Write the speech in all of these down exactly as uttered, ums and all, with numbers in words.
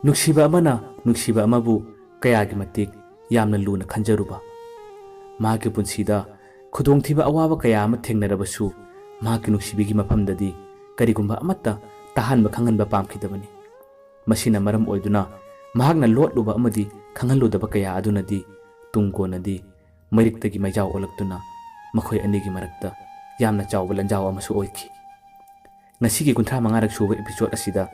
ꯅꯨꯡꯁꯤꯕ ꯑꯃꯅ ꯅꯨꯡꯁꯤꯕ ꯑꯃꯕꯨ ꯀꯌꯥꯒꯤ ꯃꯇꯤꯛ ꯌꯥꯝꯅ ꯂꯨꯅ ꯈꯟꯖꯔꯨꯕ꯫ ꯃꯍꯥꯛꯀꯤ ꯄꯨꯟꯁꯤꯗ ꯈꯨꯗꯣꯡꯊꯤꯕ ꯑꯋꯥꯕ ꯀꯌꯥ ꯑꯃ ꯊꯦꯡꯅꯔꯕꯁꯨ, ꯃꯍꯥꯛꯀꯤ ꯅꯨꯡꯁꯤꯕꯤꯒꯤ ꯃꯐꯝꯗꯗꯤ ꯀꯔꯤꯒꯨꯝꯕ ꯑꯃꯠꯇ ꯇꯥꯍꯟꯕ ꯈꯪꯍꯟꯕ ꯄꯥꯝꯈꯤꯗꯕꯅꯤ꯫ ꯃꯁꯤꯅ ꯃꯔꯝ ꯑꯣꯏꯗꯨꯅ ꯃꯍꯥꯛꯅ ꯂꯣꯠꯂꯨꯕ ꯑꯃꯗꯤ ꯈꯪꯍꯜꯂꯨꯗꯕ ꯀꯌꯥ ꯑꯗꯨꯅꯗꯤ ꯇꯨꯡ ꯀꯣꯟꯅꯗꯤ ꯃꯩꯔꯤꯛꯇꯒꯤ ꯃꯩꯖꯥꯎ ꯑꯣꯜꯂꯛꯇꯨꯅ ꯃꯈꯣꯏ ꯑꯅꯤꯒꯤ ꯃꯔꯛꯇ ꯌꯥꯝꯅ ꯆꯥꯎꯕ ꯂꯥꯟꯖꯥꯎ ꯑꯃꯁꯨ ꯑꯣꯏꯈꯤ꯫ ꯉꯁꯤꯒꯤ ꯀꯨꯟꯊ꯭ꯔꯥ ꯃꯉꯥꯔꯛ ꯁꯨꯕ episode ꯑꯁꯤꯗ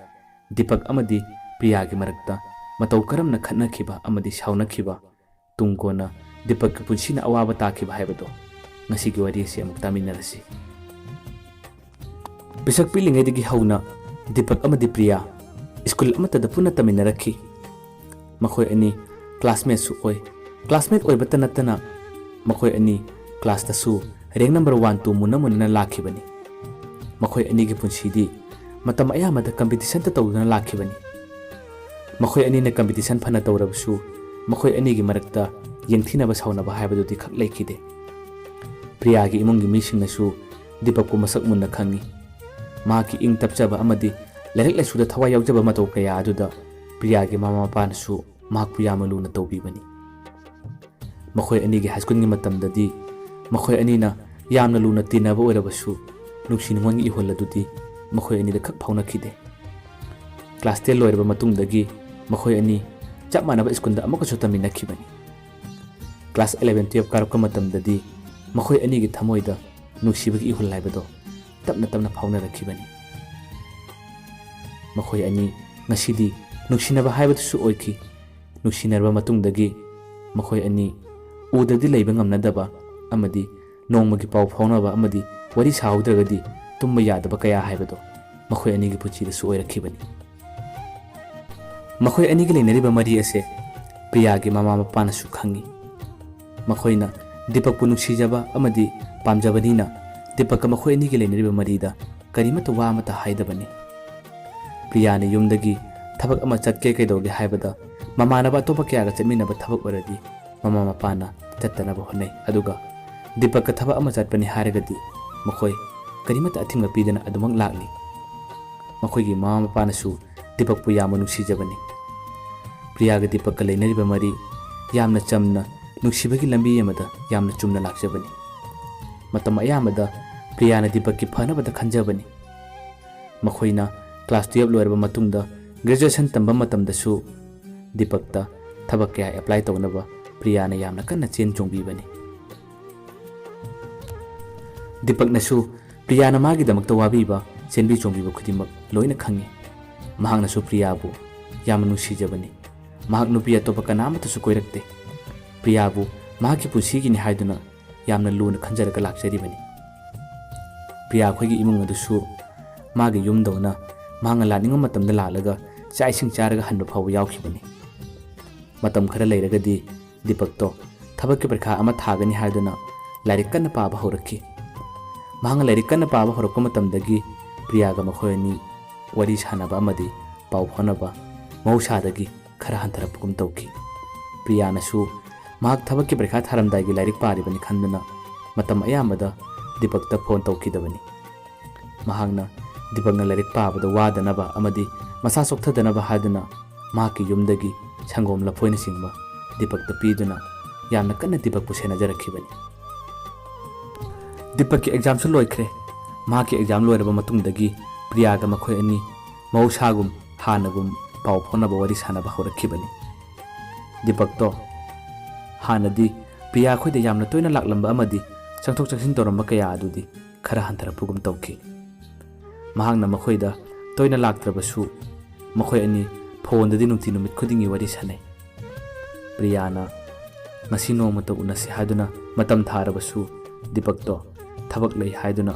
ꯗꯤꯄꯛ ꯑꯃꯗꯤ ꯄ꯭ꯔꯤꯌꯥꯒꯤ ꯃꯔꯛꯇ ꯃꯇꯧ ꯀꯔꯝꯅ ꯈꯠꯅꯈꯤꯕ ꯑꯃꯗꯤ ꯁꯥꯎꯅꯈꯤꯕ, ꯇꯨꯡ ꯀꯣꯟꯅ ꯗꯤꯄꯛꯀꯤ ꯄꯨꯟꯁꯤꯅ ꯑꯋꯥꯕ ꯇꯥꯈꯤꯕ ꯍꯥꯏꯕꯗꯣ ꯉꯁꯤꯒꯤ ꯋꯥꯔꯤ ꯑꯁꯤ ꯑꯃꯨꯛ ꯇꯥꯃꯤꯟꯅꯔꯁꯤ꯫ ꯄꯤꯁꯛ ꯄꯤꯛꯂꯤꯉꯩꯗꯒꯤ ꯍꯧꯅ ꯗꯤꯄꯛ ꯑꯃꯗꯤ ꯄ꯭ꯔꯤꯌꯥ ꯁ꯭ꯀꯨꯜ ꯑꯃꯠꯇꯗ ꯄꯨꯟꯅ ꯇꯝꯃꯤꯟꯅꯔꯛꯈꯤ꯫ ꯃꯈꯣꯏ ꯑꯅꯤ ꯀ꯭ꯂꯥꯁꯃꯦꯠꯁꯨ ꯑꯣꯏ꯫ ꯀ꯭ꯂꯥꯁꯃꯦꯠ ꯑꯣꯏꯕꯇ ꯅꯠꯇꯅ ꯃꯈꯣꯏ ꯑꯅꯤ ꯀ꯭ꯂꯥꯁꯇꯁꯨ ꯔꯦꯡ ꯅꯝꯕꯔ ꯋꯥꯟ ꯇꯨ ꯃꯨꯟꯅ ꯃꯨꯟꯅꯅ ꯂꯥꯛꯈꯤꯕꯅꯤ꯫ ꯃꯈꯣꯏ ꯑꯅꯤꯒꯤ ꯄꯨꯟꯁꯤꯗꯤ ꯃꯇꯝ ꯑꯌꯥꯝꯕꯗ ꯀꯝꯄꯤꯇꯤꯁꯟꯇ ꯇꯧꯗꯨꯅ ꯂꯥꯛꯈꯤꯕꯅꯤ꯫ ꯃꯈꯣꯏ ꯑꯅꯤꯅ ꯀꯝꯄꯤꯇꯤꯁꯟ ꯐꯅ ꯇꯧꯔꯕꯁꯨ ꯃꯈꯣꯏ ꯑꯅꯤꯒꯤ ꯃꯔꯛꯇ ꯌꯦꯡꯊꯤꯅꯕ ꯁꯥꯎꯅꯕ ꯍꯥꯏꯕꯗꯨꯗꯤ ꯈꯛ ꯂꯩꯈꯤꯗꯦ꯫ ꯄ꯭ꯔꯤꯌꯥꯒꯤ ꯏꯃꯨꯡꯒꯤ ꯃꯤꯁꯤꯡꯅꯁꯨ ꯗꯤꯄꯛꯄꯨ ꯃꯁꯛ ꯃꯨꯟꯅ ꯈꯪꯏ꯫ ꯃꯍꯥꯛꯀꯤ ꯏꯪ ꯇꯞꯆꯕ ꯑꯃꯗꯤ ꯂꯥꯏꯔꯤꯛ ꯂꯥꯏꯁꯨꯗ ꯊꯋꯥꯏ ꯌꯥꯎꯖꯕ ꯃꯇꯧ ꯀꯌꯥ ꯑꯗꯨꯗ ꯄ꯭ꯔꯤꯌꯥꯒꯤ ꯃꯃꯥ ꯃꯄꯥꯅꯁꯨ ꯃꯍꯥꯛꯄꯨ ꯌꯥꯝꯅ ꯂꯨꯅ ꯇꯧꯕꯤꯕꯅꯤ꯫ ꯃꯈꯣꯏ ꯑꯅꯤꯒꯤ ꯍꯥꯏ ꯁ꯭ꯀꯨꯜꯒꯤ ꯃꯇꯝꯗꯗꯤ ꯃꯈꯣꯏ ꯑꯅꯤꯅ ꯌꯥꯝꯅ ꯂꯨꯅ ꯇꯤꯟꯅꯕ ꯑꯣꯏꯔꯕꯁꯨ ꯅꯨꯡꯁꯤ ꯅꯨꯡꯉꯣꯟꯒꯤ ꯏꯍꯨꯜ ꯑꯗꯨꯗꯤ ꯃꯈꯣꯏ ꯑꯅꯤꯗ ꯈꯛ ꯐꯥꯎꯅꯈꯤꯗꯦ꯫ ꯀ꯭ꯂꯥꯁ ꯇꯦꯟ ꯂꯣꯏꯔꯕ ꯃꯇꯨꯡꯗꯒꯤ ꯃꯈꯣꯏ ꯑꯅꯤ ꯆꯞ ꯃꯥꯟꯅꯕ ꯁ꯭ꯀꯨꯜꯗ ꯑꯃꯨꯛꯀꯁꯨ ꯇꯝꯃꯤꯟꯅꯈꯤꯕꯅꯤ꯫ ꯀ꯭ꯂꯥꯁ ꯏꯂꯚꯦꯟ ꯇꯨꯌꯦꯜꯞ ꯀꯥꯔꯛꯄ ꯃꯇꯝꯗꯗꯤ ꯃꯈꯣꯏ ꯑꯅꯤꯒꯤ ꯊꯃꯣꯏꯗ ꯅꯨꯡꯁꯤꯕꯒꯤ ꯏꯍꯨꯜ ꯍꯥꯏꯕꯗꯣ ꯇꯞꯅ ꯇꯞꯅ ꯐꯥꯎꯅꯔꯛꯈꯤꯕꯅꯤ꯫ ꯃꯈꯣꯏ ꯑꯅꯤ ꯉꯁꯤꯗꯤ ꯅꯨꯡꯁꯤꯅꯕ ꯍꯥꯏꯕꯗꯨꯁꯨ ꯑꯣꯏꯈꯤ꯫ ꯅꯨꯡꯁꯤꯅꯔꯕ ꯃꯇꯨꯡꯗꯒꯤ ꯃꯈꯣꯏ ꯑꯅꯤ ꯎꯗ꯭ꯔꯗꯤ ꯂꯩꯕ ꯉꯝꯅꯗꯕ ꯑꯃꯗꯤ ꯅꯣꯡꯃꯒꯤ ꯄꯥꯎ ꯐꯥꯎꯅꯕ ꯑꯃꯗꯤ ꯋꯥꯔꯤ ꯁꯥꯍꯧꯗ꯭ꯔꯒꯗꯤ ꯇꯨꯝꯕ ꯌꯥꯗꯕ ꯀꯌꯥ ꯍꯥꯏꯕꯗꯣ ꯃꯈꯣꯏ ꯑꯅꯤꯒꯤ ꯄꯨꯟꯁꯤꯗꯁꯨ ꯑꯣꯏꯔꯛꯈꯤꯕꯅꯤ꯫ ꯃꯈꯣꯏ ꯑꯅꯤꯒꯤ ꯂꯩꯅꯔꯤꯕ ꯃꯔꯤ ꯑꯁꯦ ꯄ꯭ꯔꯤꯌꯥꯒꯤ ꯃꯃꯥ ꯃꯄꯥꯅꯁꯨ ꯈꯪꯏ꯫ ꯃꯈꯣꯏꯅ ꯗꯤꯄꯛꯄꯨ ꯅꯨꯡꯁꯤꯖꯕ ꯑꯃꯗꯤ ꯄꯥꯝꯖꯕꯅꯤꯅ ꯗꯤꯄꯛꯀ ꯃꯈꯣꯏ ꯑꯅꯤꯒꯤ ꯂꯩꯅꯔꯤꯕ ꯃꯔꯤꯗ ꯀꯔꯤꯃꯠꯇ ꯋꯥ ꯑꯃꯠꯇ ꯍꯥꯏꯗꯕꯅꯤ꯫ ꯄ꯭ꯔꯤꯌꯥꯅ ꯌꯨꯝꯗꯒꯤ ꯊꯕꯛ ꯑꯃ ꯆꯠꯀꯦ ꯀꯩꯗꯧꯒꯦ ꯍꯥꯏꯕꯗ ꯃꯃꯥꯟꯅꯕ ꯑꯇꯣꯞꯄ ꯀꯌꯥꯒ ꯆꯠꯃꯤꯟꯅꯕ ꯊꯕꯛ ꯑꯣꯏꯔꯗꯤ ꯃꯃꯥ ꯃꯄꯥꯅ ꯆꯠꯇꯅꯕ ꯍꯣꯠꯅꯩ, ꯑꯗꯨꯒ ꯗꯤꯄꯛꯀ ꯊꯕꯛ ꯑꯃ ꯆꯠꯄꯅꯤ ꯍꯥꯏꯔꯒꯗꯤ ꯃꯈꯣꯏ ꯀꯔꯤꯃꯠꯇ ꯑꯊꯤꯡꯕ ꯄꯤꯗꯅ ꯑꯗꯨꯃꯛ ꯂꯥꯛꯂꯤ꯫ ꯃꯈꯣꯏꯒꯤ ꯃꯃꯥ ꯃꯄꯥꯅꯁꯨ ꯗꯤꯄꯛꯄꯨ ꯌꯥꯝꯅ ꯅꯨꯡꯁꯤꯖꯕꯅꯤ꯫ ꯄ꯭ꯔꯤꯌꯥꯒ ꯗꯤꯄꯛꯀ ꯂꯩꯅꯔꯤꯕ ꯃꯔꯤ ꯌꯥꯝꯅ ꯆꯝꯅ, ꯅꯨꯡꯁꯤꯕꯒꯤ ꯂꯝꯕꯤ ꯑꯃꯗ ꯌꯥꯝꯅ ꯆꯨꯝꯅ ꯂꯥꯛꯆꯕꯅꯤ꯫ ꯃꯇꯝ ꯑꯌꯥꯝꯕꯗ ꯄ꯭ꯔꯤꯌꯥꯅ ꯗꯤꯄꯛꯀꯤ ꯐꯅꯕꯗ ꯈꯟꯖꯕꯅꯤ꯫ ꯃꯈꯣꯏꯅ ꯀ꯭ꯂꯥꯁ ꯇꯨꯌꯦꯜꯞ ꯂꯣꯏꯔꯕ ꯃꯇꯨꯡꯗ ꯒ꯭ꯔꯦꯖꯨꯑꯦꯁꯟ ꯇꯝꯕ ꯃꯇꯝꯗꯁꯨ ꯗꯤꯄꯛꯇ ꯊꯕꯛ ꯀꯌꯥ ꯑꯦꯄ꯭ꯂꯥꯏ ꯇꯧꯅꯕ ꯄ꯭ꯔꯤꯌꯥꯅ ꯌꯥꯝꯅ ꯀꯟꯅ ꯆꯦꯟ ꯆꯣꯡꯕꯤꯕꯅꯤ꯫ ꯗꯤꯄꯛꯅꯁꯨ ꯄ꯭ꯔꯤꯌꯥꯅ ꯃꯥꯒꯤꯗꯃꯛꯇ ꯋꯥꯕꯤꯕ, ꯆꯦꯟꯕꯤ ꯆꯣꯡꯕꯤꯕ ꯈꯨꯗꯤꯡꯃꯛ ꯂꯣꯏꯅ ꯈꯪꯏ꯫ ꯃꯍꯥꯛꯅꯁꯨ ꯄ꯭ꯔꯤꯌꯥꯕꯨ ꯌꯥꯝꯅ ꯅꯨꯡꯁꯤꯖꯕꯅꯤ꯫ ꯃꯍꯥꯛ ꯅꯨꯄꯤ ꯑꯇꯣꯞꯄ ꯀꯅꯥꯃꯠꯇꯁꯨ ꯀꯣꯏꯔꯛꯇꯦ꯫ ꯄ꯭ꯔꯤꯌꯥꯕꯨ ꯃꯍꯥꯛꯀꯤ ꯄꯨꯟꯁꯤꯒꯤꯅꯤ ꯍꯥꯏꯗꯨꯅ ꯌꯥꯝꯅ ꯂꯨꯅ ꯈꯟꯖꯔꯒ ꯂꯥꯛꯆꯔꯤꯕꯅꯤ꯫ ꯄ꯭ꯔꯤꯌꯥ ꯑꯩꯈꯣꯏꯒꯤ ꯏꯃꯨꯡ ꯑꯗꯨꯁꯨ ꯃꯥꯒꯤ ꯌꯨꯝꯗꯧꯅ ꯃꯍꯥꯛꯅ ꯂꯥꯛꯅꯤꯡꯕ ꯃꯇꯝꯗ ꯂꯥꯛꯂꯒ ꯆꯥꯛ ꯏꯁꯤꯡ ꯆꯥꯔꯒ ꯍꯟꯕ ꯐꯥꯎꯕ ꯌꯥꯎꯈꯤꯕꯅꯤ꯫ ꯃꯇꯝ ꯈꯔ ꯂꯩꯔꯒꯗꯤ ꯗꯤꯄꯛꯇꯣ ꯊꯕꯛꯀꯤ ꯄꯔꯤꯈꯥ ꯑꯃ ꯊꯥꯒꯅꯤ ꯍꯥꯏꯗꯨꯅ ꯂꯥꯏꯔꯤꯛ ꯀꯟꯅ ꯄꯥꯕ ꯍꯧꯔꯛꯈꯤ꯫ ꯃꯍꯥꯛꯅ ꯂꯥꯏꯔꯤꯛ ꯀꯟꯅ ꯄꯥꯕ ꯍꯧꯔꯛꯄ ꯃꯇꯝꯗꯒꯤ ꯄ꯭ꯔꯤꯌꯥꯒ ꯃꯈꯣꯏ ꯑꯅꯤ ꯋꯥꯔꯤ ꯁꯥꯟꯅꯕ ꯑꯃꯗꯤ ꯄꯥꯎ ꯐꯥꯎꯅꯕ ꯃꯍꯧꯁꯥꯗꯒꯤ ꯈꯔ ꯍꯟꯊꯔꯛꯄꯒꯨꯝ ꯇꯧꯈꯤ꯫ ꯄ꯭ꯔꯤꯌꯥꯅꯁꯨ ꯃꯍꯥꯛ ꯊꯕꯛꯀꯤ ꯄꯔꯤꯈꯥ ꯊꯥꯔꯝꯗꯥꯏꯒꯤ ꯂꯥꯏꯔꯤꯛ ꯄꯥꯔꯤꯕꯅꯤ ꯈꯟꯗꯨꯅ ꯃꯇꯝ ꯑꯌꯥꯝꯕꯗ ꯗꯤꯄꯛꯇ ꯐꯣꯟ ꯇꯧꯈꯤꯗꯕꯅꯤ꯫ ꯃꯍꯥꯛꯅ ꯗꯤꯄꯛꯅ ꯂꯥꯏꯔꯤꯛ ꯄꯥꯕꯗ ꯋꯥꯗꯅꯕ ꯑꯃꯗꯤ ꯃꯁꯥ ꯆꯣꯛꯊꯗꯅꯕ ꯍꯥꯏꯗꯨꯅ ꯃꯍꯥꯛꯀꯤ ꯌꯨꯝꯗꯒꯤ ꯁꯪꯒꯣꯝ ꯂꯐꯣꯏꯅꯆꯤꯡꯕ ꯗꯤꯄꯛꯇ ꯄꯤꯗꯨꯅ ꯌꯥꯝꯅ ꯀꯟꯅ ꯗꯤꯄꯛꯄꯨ ꯁꯦꯟꯅꯖꯔꯛꯈꯤꯕꯅꯤ꯫ ꯗꯤꯄꯛꯀꯤ ꯑꯦꯛꯖꯥꯝꯁꯨ ꯂꯣꯏꯈ꯭ꯔꯦ꯫ ꯃꯍꯥꯛꯀꯤ ꯑꯦꯛꯖꯥꯝ ꯂꯣꯏꯔꯕ ꯃꯇꯨꯡꯗꯒꯤ ꯄ꯭ꯔꯤꯌꯥꯒ ꯃꯈꯣꯏ ꯑꯅꯤ ꯃꯍꯧꯁꯥꯒꯨꯝ ꯍꯥꯟꯅꯒꯨꯝ ꯄꯥꯎ ꯐꯥꯎꯅꯕ, ꯋꯥꯔꯤ ꯁꯥꯟꯅꯕ ꯍꯧꯔꯛꯈꯤꯕꯅꯤ꯫ ꯗꯤꯄꯛꯇꯣ ꯍꯥꯟꯅꯗꯤ ꯄ꯭ꯔꯤꯌꯥ ꯑꯩꯈꯣꯏꯗ ꯌꯥꯝꯅ ꯇꯣꯏꯅ ꯂꯥꯛꯂꯝꯕ ꯑꯃꯗꯤ ꯆꯪꯊꯣꯛ ꯆꯪꯁꯤꯟ ꯇꯧꯔꯝꯕ ꯀꯌꯥ ꯑꯗꯨꯗꯤ ꯈꯔ ꯍꯟꯊꯔꯛꯄꯒꯨꯝ ꯇꯧꯈꯤ꯫ ꯃꯍꯥꯛꯅ ꯃꯈꯣꯏꯗ ꯇꯣꯏꯅ ꯂꯥꯛꯇ꯭ꯔꯕꯁꯨ ꯃꯈꯣꯏ ꯑꯅꯤ ꯐꯣꯟꯗꯗꯤ ꯅꯨꯡꯇꯤ ꯅꯨꯃꯤꯠ ꯈꯨꯗꯤꯡꯒꯤ ꯋꯥꯔꯤ ꯁꯥꯟꯅꯩ꯫ ꯄ꯭ꯔꯤꯌꯥꯅ ꯉꯁꯤ ꯅꯣꯡꯃꯇ ꯎꯅꯁꯤ ꯍꯥꯏꯗꯨꯅ ꯃꯇꯝ ꯊꯥꯔꯕꯁꯨ ꯗꯤꯄꯛꯇꯣ ꯊꯕꯛ ꯂꯩ ꯍꯥꯏꯗꯨꯅ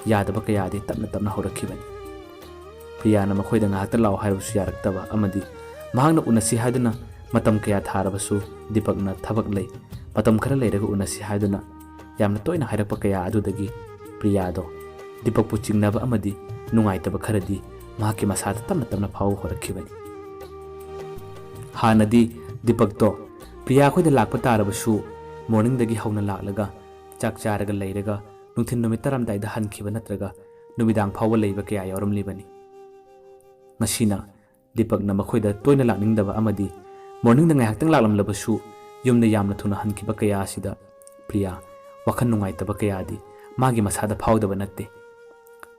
ꯌꯥꯗꯕ ꯀꯌꯥꯗꯤ ꯇꯞꯅ ꯇꯞꯅ ꯍꯧꯔꯛꯈꯤꯕꯅꯤ꯫ ꯄ꯭ꯔꯤꯌꯥꯅ ꯃꯈꯣꯏꯗ ꯉꯥꯏꯍꯥꯛꯇ ꯂꯥꯛꯑꯣ ꯍꯥꯏꯔꯕꯁꯨ ꯌꯥꯔꯛꯇꯕ ꯑꯃꯗꯤ ꯃꯍꯥꯛꯅ ꯎꯅꯁꯤ ꯍꯥꯏꯗꯨꯅ ꯃꯇꯝ ꯀꯌꯥ ꯊꯥꯔꯕꯁꯨ ꯗꯤꯄꯛꯅ ꯊꯕꯛ ꯂꯩ, ꯃꯇꯝ ꯈꯔ ꯂꯩꯔꯒ ꯎꯅꯁꯤ ꯍꯥꯏꯗꯨꯅ ꯌꯥꯝꯅ ꯇꯣꯏꯅ ꯍꯥꯏꯔꯛꯄ ꯀꯌꯥ ꯑꯗꯨꯗꯒꯤ ꯄ꯭ꯔꯤꯌꯥꯗꯣ ꯗꯤꯄꯛꯄꯨ ꯆꯤꯡꯅꯕ ꯑꯃꯗꯤ ꯅꯨꯡꯉꯥꯏꯇꯕ ꯈꯔꯗꯤ ꯃꯍꯥꯛꯀꯤ ꯃꯁꯥꯗ ꯇꯞꯅ ꯇꯞꯅ ꯐꯥꯎꯕ ꯍꯧꯔꯛꯈꯤꯕꯅꯤ꯫ ꯍꯥꯟꯅꯗꯤ ꯗꯤꯄꯛꯇꯣ ꯄ꯭ꯔꯤꯌꯥ ꯑꯩꯈꯣꯏꯗ ꯂꯥꯛꯄ ꯇꯥꯔꯕꯁꯨ ꯃꯣꯔꯅꯤꯡꯗꯒꯤ ꯍꯧꯅ ꯂꯥꯛꯂꯒ ꯆꯥꯛ ꯆꯥꯔꯒ ꯂꯩꯔꯒ ꯅꯨꯡꯊꯤꯜ ꯅꯨꯃꯤꯠ ꯇꯥꯔꯝꯗꯥꯏꯗ ꯍꯟꯈꯤꯕ ꯅꯠꯇ꯭ꯔꯒ ꯅꯨꯃꯤꯗꯥꯡ ꯐꯥꯎꯕ ꯂꯩꯕ ꯀꯌꯥ ꯌꯥꯎꯔꯝꯂꯤꯕꯅꯤ꯫ ꯉꯁꯤꯅ ꯗꯤꯄꯛꯅ ꯃꯈꯣꯏꯗ ꯇꯣꯏꯅ ꯂꯥꯛꯅꯤꯡꯗꯕ ꯑꯃꯗꯤ ꯃꯣꯔꯅꯤꯡꯗ ꯉꯥꯏꯍꯥꯛꯇꯪ ꯂꯥꯛꯂꯝꯂꯕꯁꯨ ꯌꯨꯝꯗ ꯌꯥꯝꯅ ꯊꯨꯅ ꯍꯟꯈꯤꯕ ꯀꯌꯥ ꯑꯁꯤꯗ ꯄ꯭ꯔꯤꯌꯥ ꯋꯥꯈꯜ ꯅꯨꯡꯉꯥꯏꯇꯕ ꯀꯌꯥꯗꯤ ꯃꯥꯒꯤ ꯃꯁꯥꯗ ꯐꯥꯎꯗꯕ ꯅꯠꯇꯦ꯫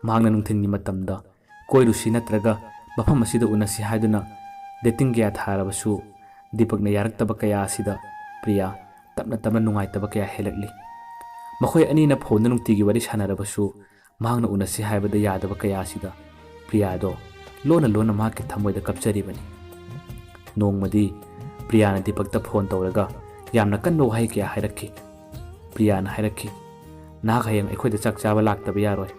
ꯃꯍꯥꯛꯅ ꯅꯨꯡꯊꯤꯜꯒꯤ ꯃꯇꯝꯗ ꯀꯣꯏꯔꯨꯁꯤ ꯅꯠꯇ꯭ꯔꯒ ꯃꯐꯝ ꯑꯁꯤꯗ ꯎꯅꯁꯤ ꯍꯥꯏꯗꯨꯅ ꯗꯦꯇꯤꯡ ꯀꯌꯥ ꯊꯥꯔꯕꯁꯨ ꯗꯤꯄꯛꯅ ꯌꯥꯔꯛꯇꯕ ꯀꯌꯥ ꯑꯁꯤꯗ ꯄ꯭ꯔꯤꯌꯥ ꯇꯞꯅ ꯇꯞꯅ ꯅꯨꯡꯉꯥꯏꯇꯕ ꯀꯌꯥ ꯍꯦꯜꯂꯛꯂꯤ꯫ ꯃꯈꯣꯏ ꯑꯅꯤꯅ ꯐꯣꯟꯗ ꯅꯨꯡꯇꯤꯒꯤ ꯋꯥꯔꯤ ꯁꯥꯟꯅꯔꯕꯁꯨ ꯃꯍꯥꯛꯅ ꯎꯅꯁꯤ ꯍꯥꯏꯕꯗ ꯌꯥꯗꯕ ꯀꯌꯥ ꯑꯁꯤꯗ ꯄ꯭ꯔꯤꯌꯥꯗꯣ ꯂꯣꯟꯅ ꯂꯣꯟꯅ ꯃꯍꯥꯛꯀꯤ ꯊꯃꯣꯏꯗ ꯀꯞꯆꯔꯤꯕꯅꯤ꯫ ꯅꯣꯡꯃꯗꯤ ꯄ꯭ꯔꯤꯌꯥꯅ ꯗꯤꯄꯛꯇ ꯐꯣꯟ ꯇꯧꯔꯒ ꯌꯥꯝꯅ ꯀꯟꯕ ꯋꯥꯍꯩ ꯀꯌꯥ ꯍꯥꯏꯔꯛꯈꯤ꯫ ꯄ꯭ꯔꯤꯌꯥꯅ ꯍꯥꯏꯔꯛꯈꯤ, "ꯅꯍꯥꯛ ꯍꯌꯦꯡ ꯑꯩꯈꯣꯏꯗ ꯆꯥꯛ ꯆꯥꯕ ꯂꯥꯛꯇꯕ ꯌꯥꯔꯣꯏ꯫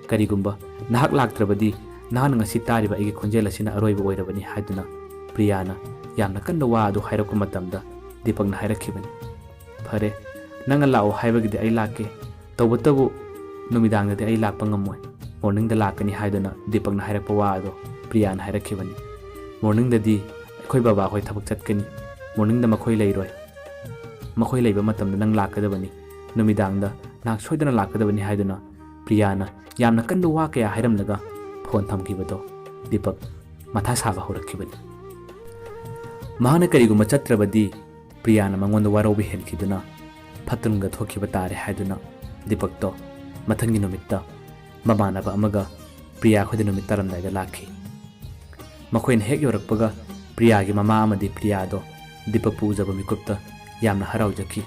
ꯀꯔꯤꯒꯨꯝꯕ ꯅꯍꯥꯛ ꯂꯥꯛꯇ꯭ꯔꯕꯗꯤ ꯅꯍꯥꯛꯅ ꯉꯁꯤ ꯇꯥꯔꯤꯕ ꯑꯩꯒꯤ ꯈꯣꯟꯖꯦꯜ ꯑꯁꯤꯅ ꯑꯔꯣꯏꯕ ꯑꯣꯏꯔꯕꯅꯤ" ꯍꯥꯏꯗꯨꯅ ꯄ꯭ꯔꯤꯌꯥꯅ ꯌꯥꯝꯅ ꯀꯟꯕ ꯋꯥ ꯑꯗꯨ ꯍꯥꯏꯔꯛꯄ ꯃꯇꯝꯗ ꯗꯤꯄꯛꯅ ꯍꯥꯏꯔꯛꯈꯤꯕꯅꯤ, "ꯐꯔꯦ, ꯅꯪꯅ ꯂꯥꯛꯑꯣ ꯍꯥꯏꯕꯒꯤꯗꯤ ꯑꯩ ꯂꯥꯛꯀꯦ, ꯇꯧꯕꯇꯕꯨ ꯅꯨꯃꯤꯗꯥꯡꯗꯗꯤ ꯑꯩ ꯂꯥꯛꯄ ꯉꯝꯃꯣꯏ, ꯃꯣꯔꯅꯤꯡꯗ ꯂꯥꯛꯀꯅꯤ" ꯍꯥꯏꯗꯨꯅ ꯗꯤꯄꯛꯅ ꯍꯥꯏꯔꯛꯄ ꯋꯥ ꯑꯗꯣ ꯄ꯭ꯔꯤꯌꯥꯅ ꯍꯥꯏꯔꯛꯈꯤꯕꯅꯤ꯫ "ꯃꯣꯔꯅꯤꯡꯗꯗꯤ ꯑꯩꯈꯣꯏ ꯕꯕꯥ ꯍꯣꯏ ꯊꯕꯛ ꯆꯠꯀꯅꯤ, ꯃꯣꯔꯅꯤꯡꯗ ꯃꯈꯣꯏ ꯂꯩꯔꯣꯏ, ꯃꯈꯣꯏ ꯂꯩꯕ ꯃꯇꯝꯗ ꯅꯪ ꯂꯥꯛꯀꯗꯕꯅꯤ, ꯅꯨꯃꯤꯗꯥꯡꯗ ꯅꯍꯥꯛ ꯁꯣꯏꯗꯅ ꯂꯥꯛꯀꯗꯕꯅꯤ" ꯍꯥꯏꯗꯨꯅ ꯄ꯭ꯔꯤꯌꯥꯅ ꯌꯥꯝꯅ ꯀꯟꯕ ꯋꯥ ꯀꯌꯥ ꯍꯥꯏꯔꯝꯂꯒ ꯐꯣꯟ ꯊꯝꯈꯤꯕꯗꯣ ꯗꯤꯄꯛ ꯃꯊꯥ ꯁꯥꯕ ꯍꯧꯔꯛꯈꯤꯕꯅꯤ꯫ ꯃꯍꯥꯛꯅ ꯀꯔꯤꯒꯨꯝꯕ ꯆꯠꯇ꯭ꯔꯕꯗꯤ ꯄ꯭ꯔꯤꯌꯥꯅ ꯃꯉꯣꯟꯗ ꯋꯥꯔꯧꯕ ꯍꯦꯟꯈꯤꯗꯨꯅ ꯐꯠꯇꯅꯨꯡꯗ ꯊꯣꯛꯈꯤꯕ ꯇꯥꯔꯦ ꯍꯥꯏꯗꯨꯅ ꯗꯤꯄꯛꯇꯣ ꯃꯊꯪꯒꯤ ꯅꯨꯃꯤꯠꯇ ꯃꯃꯥꯟꯅꯕ ꯑꯃꯒ ꯄ꯭ꯔꯤꯌꯥ ꯈꯣꯏꯗ ꯅꯨꯃꯤꯠ ꯇꯥꯔꯝꯗꯥꯏꯗ ꯂꯥꯛꯈꯤ꯫ ꯃꯈꯣꯏꯅ ꯍꯦꯛ ꯌꯧꯔꯛꯄꯒ ꯄ꯭ꯔꯤꯌꯥꯒꯤ ꯃꯃꯥ ꯑꯃꯗꯤ ꯄ꯭ꯔꯤꯌꯥꯗꯣ ꯗꯤꯄꯛꯄꯨ ꯎꯖꯕ ꯃꯤꯀꯨꯞꯇ ꯌꯥꯝꯅ ꯍꯔꯥꯎꯖꯈꯤ꯫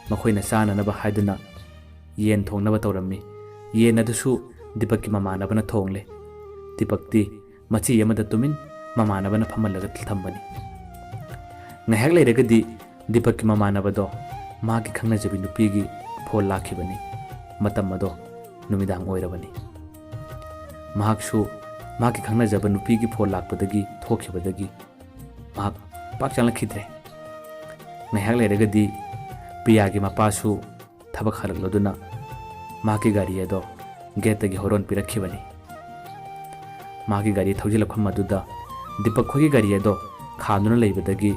ꯃꯈꯣꯏꯅ ꯆꯥꯅꯅꯕ ꯍꯥꯏꯗꯨꯅ ꯌꯦꯟ ꯊꯣꯡꯅꯕ ꯇꯧꯔꯝꯃꯤ꯫ ꯌꯦꯟ ꯑꯗꯨꯁꯨ ꯗꯤꯄꯛꯀꯤ ꯃꯃꯥꯟꯅꯕꯅ ꯊꯣꯡꯂꯦ꯫ ꯗꯤꯄꯛꯇꯤ ꯃꯆꯤ ꯑꯃꯗ ꯇꯨꯃꯤꯟ ꯃꯃꯥꯟꯅꯕꯅ ꯐꯝꯍꯜꯂꯒ ꯊꯝꯕꯅꯤ꯫ ꯉꯥꯏꯍꯥꯛ ꯂꯩꯔꯒꯗꯤ ꯗꯤꯄꯛꯀꯤ ꯃꯃꯥꯟꯅꯕꯗꯣ ꯃꯍꯥꯛꯀꯤ ꯈꯪꯅꯖꯕꯤ ꯅꯨꯄꯤꯒꯤ ꯐꯣꯟ ꯂꯥꯛꯈꯤꯕꯅꯤ꯫ ꯃꯇꯝ ꯑꯗꯣ ꯅꯨꯃꯤꯗꯥꯡ ꯑꯣꯏꯔꯕꯅꯤ꯫ ꯃꯍꯥꯛꯁꯨ ꯃꯍꯥꯛꯀꯤ ꯈꯪꯅꯖꯕ ꯅꯨꯄꯤꯒꯤ ꯐꯣꯟ ꯂꯥꯛꯄꯗꯒꯤ ꯊꯣꯛꯈꯤꯕꯗꯒꯤ ꯃꯍꯥꯛ ꯄꯥꯛ ꯆꯪꯂꯛꯈꯤꯗ꯭ꯔꯦ꯫ ꯉꯥꯏꯍꯥꯛ ꯂꯩꯔꯒꯗꯤ ꯄ꯭ꯔꯤꯌꯥꯒꯤ ꯃꯄꯥꯁꯨ ꯊꯕꯛ ꯍꯜꯂꯛꯂꯗꯨꯅ ꯃꯍꯥꯛꯀꯤ ꯒꯥꯔꯤ ꯑꯗꯣ ꯒꯦꯠꯇꯒꯤ ꯍꯣꯔꯣꯟ ꯄꯤꯔꯛꯈꯤꯕꯅꯤ꯫ ꯃꯍꯥꯛꯀꯤ ꯒꯥꯔꯤ ꯊꯧꯖꯤꯜꯂꯛꯐꯝ ꯑꯗꯨꯗ ꯗꯤꯄꯛ ꯈꯣꯏꯒꯤ ꯒꯥꯔꯤ ꯑꯗꯣ ꯈꯥꯝꯗꯨꯅ ꯂꯩꯕꯗꯒꯤ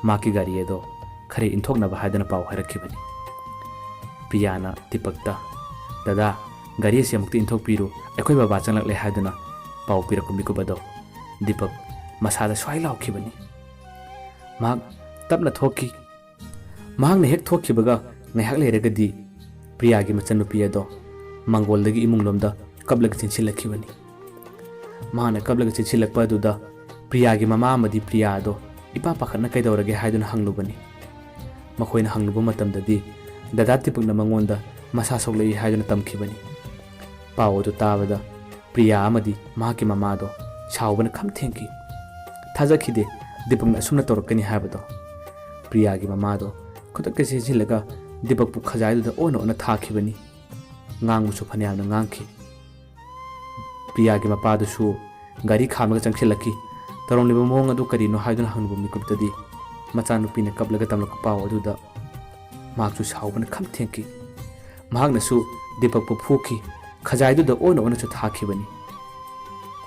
ꯃꯍꯥꯛꯀꯤ ꯒꯥꯔꯤ ꯑꯗꯣ ꯈꯔ ꯏꯟꯊꯣꯛꯅꯕ ꯍꯥꯏꯗꯨꯅ ꯄꯥꯎ ꯍꯥꯏꯔꯛꯈꯤꯕꯅꯤ꯫ ꯄ꯭ꯔꯤꯌꯥꯅ ꯗꯤꯄꯛꯇ, "ꯗꯗꯥ, ꯒꯥꯔꯤ ꯑꯁꯤ ꯑꯃꯨꯛꯇ ꯏꯟꯊꯣꯛꯄꯤꯔꯨ, ꯑꯩꯈꯣꯏ ꯕꯕꯥ ꯆꯪꯂꯛꯂꯦ" ꯍꯥꯏꯗꯨꯅ ꯄꯥꯎ ꯄꯤꯔꯛꯄ ꯃꯤꯀꯨꯞ ꯑꯗꯣ ꯗꯤꯄꯛ ꯃꯁꯥꯗ ꯁ꯭ꯋꯥꯏ ꯂꯥꯎꯈꯤꯕꯅꯤ꯫ ꯃꯍꯥꯛ ꯇꯞꯅ ꯊꯣꯛꯈꯤ꯫ ꯃꯍꯥꯛꯅ ꯍꯦꯛ ꯊꯣꯛꯈꯤꯕꯒ ꯉꯥꯏꯍꯥꯛ ꯂꯩꯔꯒꯗꯤ ꯄ꯭ꯔꯤꯌꯥꯒꯤ ꯃꯆꯟꯅꯨꯄꯤ ꯑꯗꯣ ꯃꯪꯒꯣꯜꯗꯒꯤ ꯏꯃꯨꯡꯂꯣꯝꯗ ꯀꯞꯂꯒ ꯆꯦꯟꯁꯤꯜꯂꯛꯈꯤꯕꯅꯤ꯫ ꯃꯍꯥꯛꯅ ꯀꯞꯂꯒ ꯆꯦꯟꯁꯤꯜꯂꯛꯄ ꯑꯗꯨꯗ ꯄ꯭ꯔꯤꯌꯥꯒꯤ ꯃꯃꯥ ꯑꯃꯗꯤ ꯄ꯭ꯔꯤꯌꯥ ꯑꯗꯣ ꯏꯄꯥ ꯄꯥꯈꯠꯅ ꯀꯩꯗꯧꯔꯒꯦ ꯍꯥꯏꯗꯨꯅ ꯍꯪꯂꯨꯕꯅꯤ꯫ ꯃꯈꯣꯏꯅ ꯍꯪꯂꯨꯕ ꯃꯇꯝꯗꯗꯤ ꯗꯗꯥ ꯗꯤꯄꯛꯅ ꯃꯉꯣꯟꯗ ꯃꯁꯥ ꯁꯣꯛꯂꯛꯏ ꯍꯥꯏꯗꯨꯅ ꯇꯝꯈꯤꯕꯅꯤ꯫ ꯄꯥꯎ ꯑꯗꯨ ꯇꯥꯕꯗ ꯄ꯭ꯔꯤꯌꯥ ꯑꯃꯗꯤ ꯃꯍꯥꯛꯀꯤ ꯃꯃꯥꯗꯣ ꯁꯥꯎꯕꯅ ꯈꯝ ꯊꯦꯡꯈꯤ꯫ ꯊꯥꯖꯈꯤꯗꯦ ꯗꯤꯄꯛꯅ ꯑꯁꯨꯝꯅ ꯇꯧꯔꯛꯀꯅꯤ ꯍꯥꯏꯕꯗꯣ꯫ ꯄ꯭ꯔꯤꯌꯥꯒꯤ ꯃꯃꯥꯗꯣ ꯈꯨꯗꯛꯇ ꯆꯦꯟꯁꯤꯜꯂꯒ ꯗꯤꯄꯛꯄꯨ ꯈꯖꯥꯏꯗꯨꯗ ꯑꯣꯟꯅ ꯑꯣꯟꯅ ꯊꯥꯈꯤꯕꯅꯤ꯫ ꯉꯥꯡꯕꯁꯨ ꯐꯅꯌꯥꯝꯅ ꯉꯥꯡꯈꯤ꯫ ꯄ꯭ꯔꯤꯌꯥꯒꯤ ꯃꯄꯥꯗꯨꯁꯨ ꯒꯥꯔꯤ ꯈꯥꯝꯂꯒ ꯆꯪꯁꯤꯜꯂꯛꯈꯤ꯫ ꯇꯧꯔꯝꯂꯤꯕ ꯃꯑꯣꯡ ꯑꯗꯨ ꯀꯔꯤꯅꯣ ꯍꯥꯏꯗꯨꯅ ꯍꯪꯂꯨꯕ ꯃꯤꯀꯨꯞꯇꯗꯤ ꯃꯆꯥꯅꯨꯄꯤꯅ ꯀꯞꯂꯒ ꯇꯝꯂꯛꯄ ꯄꯥꯎ ꯑꯗꯨꯗ ꯃꯍꯥꯛꯁꯨ ꯁꯥꯎꯕꯅ ꯈꯝ ꯊꯦꯡꯈꯤ꯫ ꯃꯍꯥꯛꯅꯁꯨ ꯗꯤꯄꯛꯄꯨ ꯐꯨꯈꯤ, ꯈꯖꯥꯏꯗꯨꯗ ꯑꯣꯟꯅ ꯑꯣꯟꯅꯁꯨ ꯊꯥꯈꯤꯕꯅꯤ꯫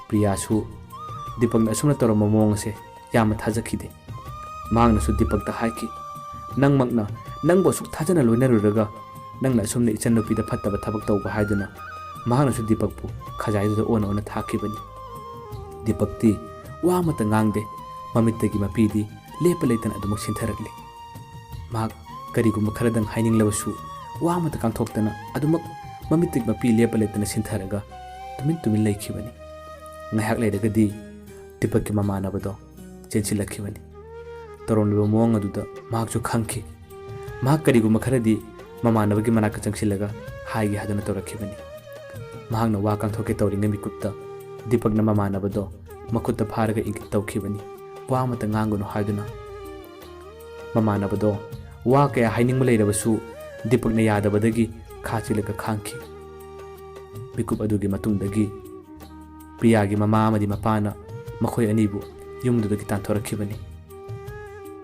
ꯄ꯭ꯔꯤꯌꯥꯁꯨ ꯗꯤꯄꯛꯅ ꯑꯁꯨꯝꯅ ꯇꯧꯔꯝꯕ ꯃꯑꯣꯡ ꯑꯁꯦ ꯌꯥꯝꯅ ꯊꯥꯖꯈꯤꯗꯦ꯫ ꯃꯍꯥꯛꯅꯁꯨ ꯗꯤꯄꯛꯇ ꯍꯥꯏꯈꯤ, "ꯅꯪꯃꯛꯅ ꯅꯪꯕꯨ ꯑꯁꯨꯛ ꯊꯥꯖꯅ ꯂꯣꯏꯅꯔꯨꯔꯒ ꯅꯪꯅ ꯑꯁꯨꯝꯅ ꯏꯆꯟꯅꯨꯄꯤꯗ ꯐꯠꯇꯕ ꯊꯕꯛ ꯇꯧꯕ" ꯍꯥꯏꯗꯨꯅ ꯃꯍꯥꯛꯅꯁꯨ ꯗꯤꯄꯛꯄꯨ ꯈꯖꯥꯏꯗꯨꯗ ꯑꯣꯟꯅ ꯑꯣꯟꯅ ꯊꯥꯈꯤꯕꯅꯤ꯫ ꯗꯤꯄꯛꯇꯤ ꯋꯥ ꯑꯃꯠꯇ ꯉꯥꯡꯗꯦ꯫ ꯃꯃꯤꯠꯇꯒꯤ ꯃꯄꯤꯗꯤ ꯂꯦꯞꯄ ꯂꯩꯇꯅ ꯑꯗꯨꯃꯛ ꯁꯤꯟꯊꯔꯛꯂꯤ꯫ ꯃꯍꯥꯛ ꯀꯔꯤꯒꯨꯝꯕ ꯈꯔꯗꯪ ꯍꯥꯏꯅꯤꯡꯂꯕꯁꯨ ꯋꯥ ꯑꯃꯠꯇ ꯉꯥꯡꯊꯣꯛꯇꯅ ꯑꯗꯨꯃꯛ ꯃꯃꯤꯠꯇꯒꯤ ꯃꯄꯤ ꯂꯦꯞꯄ ꯂꯩꯇꯅ ꯁꯤꯟꯊꯔꯒ ꯇꯨꯃꯤꯟ ꯇꯨꯃꯤꯟ ꯂꯩꯈꯤꯕꯅꯤ꯫ ꯉꯥꯏꯍꯥꯛ ꯂꯩꯔꯒꯗꯤ ꯗꯤꯄꯛꯀꯤ ꯃꯃꯥꯟꯅꯕꯗꯣ ꯆꯦꯟꯁꯤꯜꯂꯛꯈꯤꯕꯅꯤ꯫ ꯇꯧꯔꯝꯂꯤꯕ ꯃꯑꯣꯡ ꯑꯗꯨꯗ ꯃꯍꯥꯛꯁꯨ ꯈꯪꯈꯤ꯫ ꯃꯍꯥꯛ ꯀꯔꯤꯒꯨꯝꯕ ꯈꯔꯗꯤ ꯃꯃꯥꯟꯅꯕꯒꯤ ꯃꯅꯥꯛꯇ ꯆꯪꯁꯤꯜꯂꯒ ꯍꯥꯏꯒꯦ ꯍꯥꯏꯗꯨꯅ ꯇꯧꯔꯛꯈꯤꯕꯅꯤ꯫ ꯃꯍꯥꯛꯅ ꯋꯥ ꯉꯥꯡꯊꯣꯛꯀꯦ ꯇꯧꯔꯤꯉꯩ ꯃꯤꯀꯨꯞꯇ ꯗꯤꯄꯛꯅ ꯃꯃꯥꯟꯅꯕꯗꯣ ꯃꯈꯨꯠꯇ ꯐꯥꯔꯒ ꯏꯪꯒꯤꯠ ꯇꯧꯈꯤꯕꯅꯤ, ꯋꯥ ꯑꯃꯠꯇ ꯉꯥꯡꯒꯅꯨ ꯍꯥꯏꯗꯨꯅ꯫ ꯃꯃꯥꯟꯅꯕꯗꯣ ꯋꯥ ꯀꯌꯥ ꯍꯥꯏꯅꯤꯡꯕ ꯂꯩꯔꯕꯁꯨ ꯗꯤꯄꯛꯅ ꯌꯥꯗꯕꯗꯒꯤ ꯈꯥ ꯆꯤꯜꯂꯒ ꯈꯥꯡꯈꯤ꯫ ꯃꯤꯀꯨꯞ ꯑꯗꯨꯒꯤ ꯃꯇꯨꯡꯗꯒꯤ ꯄ꯭ꯔꯤꯌꯥꯒꯤ ꯃꯃꯥ ꯑꯃꯗꯤ ꯃꯄꯥꯅ ꯃꯈꯣꯏ ꯑꯅꯤꯕꯨ ꯌꯨꯝꯗꯨꯗꯒꯤ ꯇꯥꯟꯊꯣꯔꯛꯈꯤꯕꯅꯤ꯫